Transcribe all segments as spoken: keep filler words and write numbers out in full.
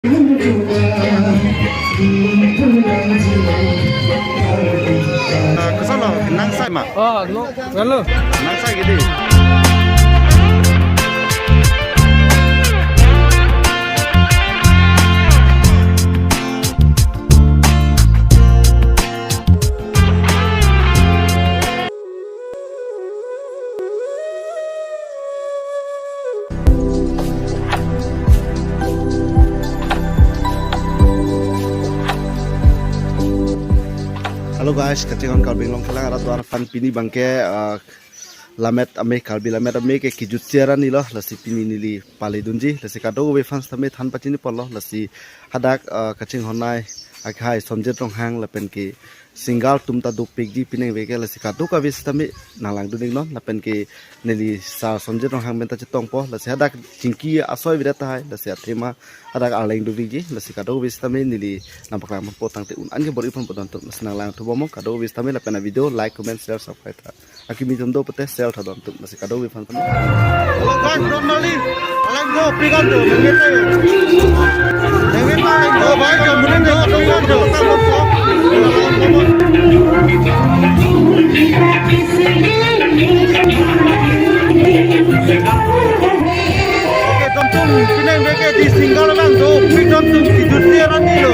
Ah, koson lo, nangsai ma? Ah, no, hello. Nangsai gidi. Hello guys, kachinghon Karbi Anglong kelang arat do-an aphan pini abangke, ah, Lammet Amei, Karbi Lammet Amei ke kejut isi arni lo, lasi pini neli pale dunji, lasi kadokave aphan sitame than pachini ponlo, lasi hadak, ah, kachinghon nei akhai Sonjit Ronghang lapen ke singer atum ta dopikji piningve ke, lasi kadokave sitame nanglang dun iknon lapen ke neli sir Sonjit Ronghang pen ta chetongpo, lasi hadak chingki asoi avedet tahai, lasi athema hadak arleng doviji, lasi kadokave sitame neli nangpaklang ponpo tangte un-an ke bor-i ponpo don atum, lasi nanglang thubom kadokave sitame lapen avideo like, comment, share, subscribe tha. Akimi atum do pute share tha don atum, lasi kadokave aphan tame. Hello guys, don mali. Alang do, pigan do, nangin do. Nangin do, alang do, bai do, munin do, pigan do. Okay, don atum, piningve ke di singer abang dopik don atum, kejut isi arni lo.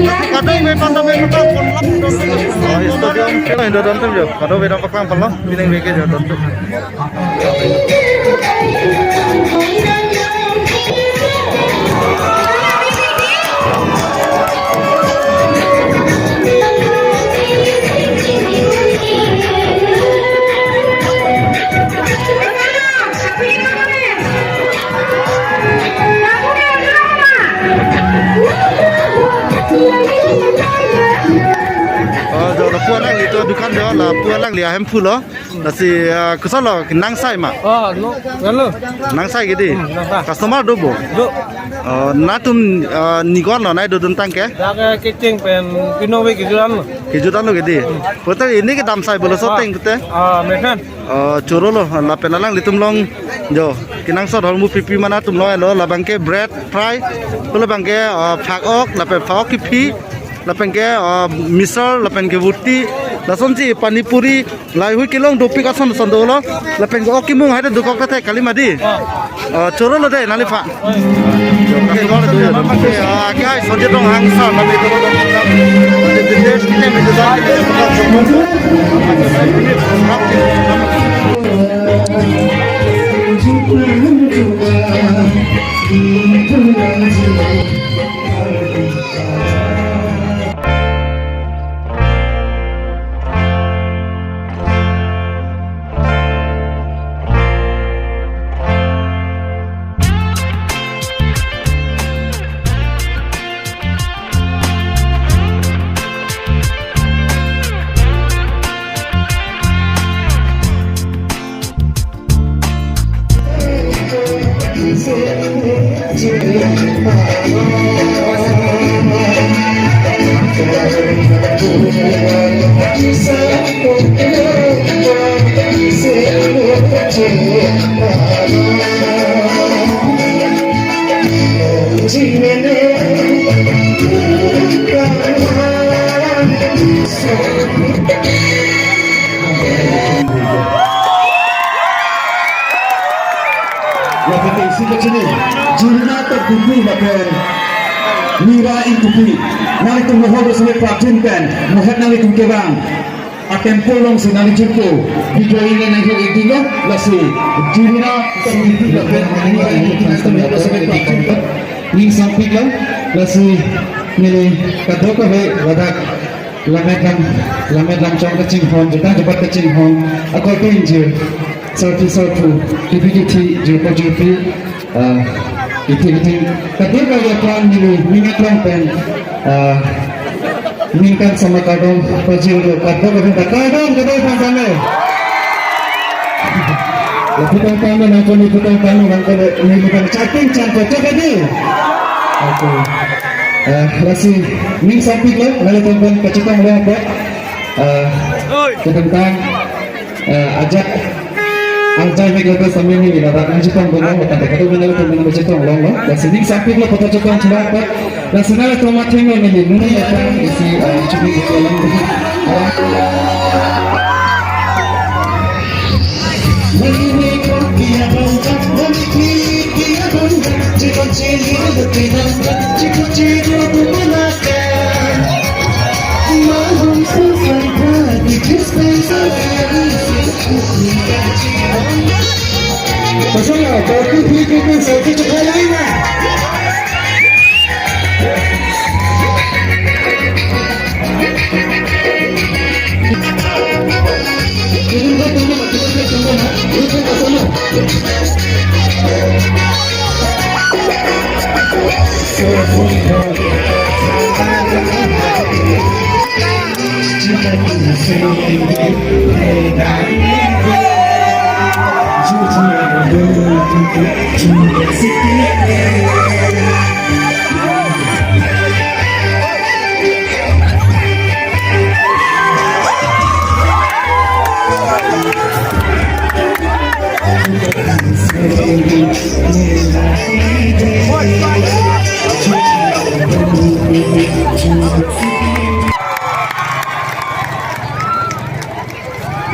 Lasi kadokave aphan tame paklang ponlo don atum. Oh, studio, don atum jo. Kadokave nangpaklang ponlo, piningve ke jo don atum. Oh, jo, lapu alangli atum adukan jo, lapu alangli ahemphu lo. Lasi, ah, koson lo, nangsai ma? Oh, no, hello. Nangsai gidi? Hmm, nangsai. Customer do bo? Do. Oh, nangtum, ah, ni ko-an lo nei dodun tang ke? Dak, eh, kecheng pen piningve kejut an lo. Kejut an lo gidi? Pute pini kedam sai bolo shooting pute? Ah, mesen. Oh, choro lo, lapen alanglitum along jo, kenangsot ahormu pipi ma nangtum lo, lo, labangke bread fry, labangke, ah, phak-ok, lapen phak-ok kephi, lapenke, ah, misal, lapenke voti, lasonsi pani puri, laheihui kelong dopik ason ason dolo, lapenke ok kemung haida dokok ta thek kali mati. Ah, choro lo de, nangliphan. Okay, kol do ya. Okay, ah, akhai Sonjit Ronghang sir, lapen itu, Lapen isi kachini, jurina ta kupi lapen mira in kupi. Nangtum mohor do sene pratin pen, mohet nangtum kevang. Atempo alongsi nangli jurpo, video ini nangho edilo, lasi jurina ta kupi lapen mira in kupi nangtum mohor do sene pratin pen. Ning sampik lo, lasi neli kadokave ladak Lammet Lam, Lammet Lamchong kachinghon, jutang jubat kachinghon, akorte ingjir, sarpi sarpo, kipi kithi, jirpo jirpi, ah, kithi kithi, kadokave aphan neli ning arong pen, ah, ningkan sama kardom pajir lo, kadokave aphan ta kardom, kadokave aphan ta le. Lapu tang tang nangkok, lapu tang tang nangkok, neli bang chatting chan ko, chat adi. Okay. Eh, lasi ning sampik lo, nangli tangpon kachetong lo apa? Eh, kedamtang, eh, ajat Anchai me kata sampai ni ladak nangchetong dolo, kata kata mana itu mana chetong long lo. Lasi ning sampik lo kota chetong chelak pat. Lasi nangtum atheng lo neli nung ya kan isi, eh, cumi gitu long.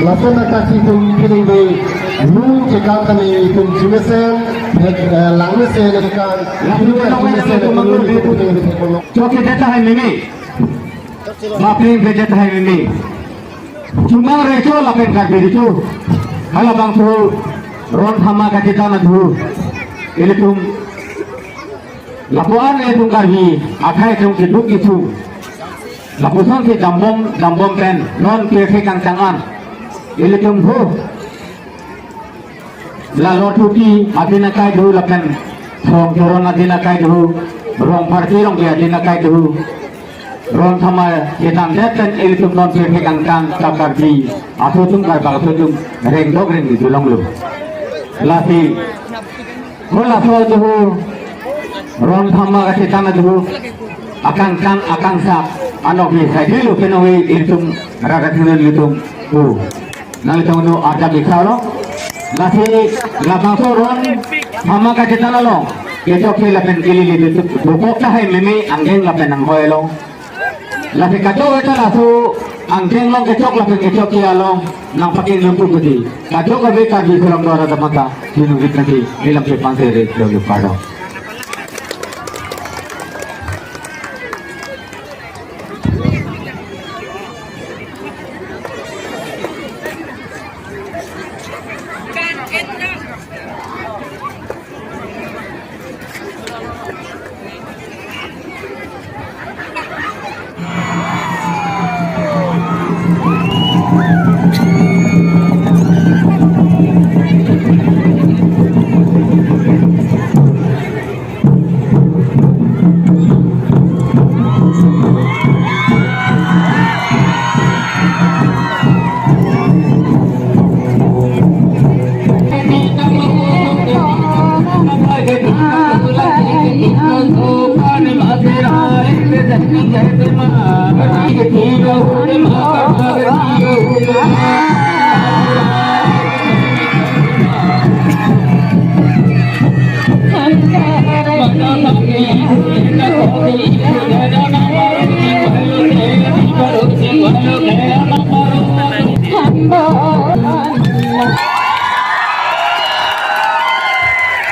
Lapen akasi tum kining de nung chekam kami tum jumesen, eh, langmesen kan, jumesen, jumesen. Chok ke deta hai meme. Bapling ke deta hai meme. Chumang recho lapen Karbi recho. Halabangso Ron Thama kachethan adhu. Ilitum lapuan ilitum Karbi akhai atum keduk kisu. Lapuson si dambom, dambom pen non pirthe kangkang an. Ilitum ho. La Lord Tuti adin akai do lapen Song Choron adin akai do. Rong Parti Rongke adin akai do. Ron Thama chethandet pen ilitum non pirthe kangkang ta Karbi aso atum, Karbak aso atum rengdok rengdi dulong lo. Lasi ko laso ajo Ron Thama kachethan ajo akangkang akangsak anok ni sai dilo penoi ilitum raga thunun ilitum. O. Nangtum no arjap ikha lo. Lasi labangso Ron Thama kachethan along kechok ke lapen kili li tutup dokok ta hai meme angdeng lapen anghoi lo. Lasi kachok eta laso angdeng along kechok lapen kechok ke along nangpakin lumpu kuti. Kachok abe Karbi Anglong dora damata dinu git nanti nilam ke panse re lo pado.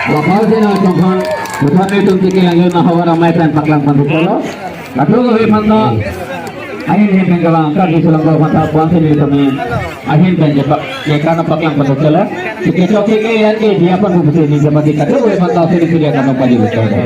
Lapal sena chongkhang, bukan itu titik yang yun hawa ramai pen paklang pandu kolo. Lapu kami panta, ahin ahin pen kawang, kan di sulang kawang panta, buang sini kami, ahin pen jepak, ya karena paklang pandu kolo. Titik chok titik yang ke, dia pun buku sini, jemati kadu, kami panta sini, dia karena pandu kolo.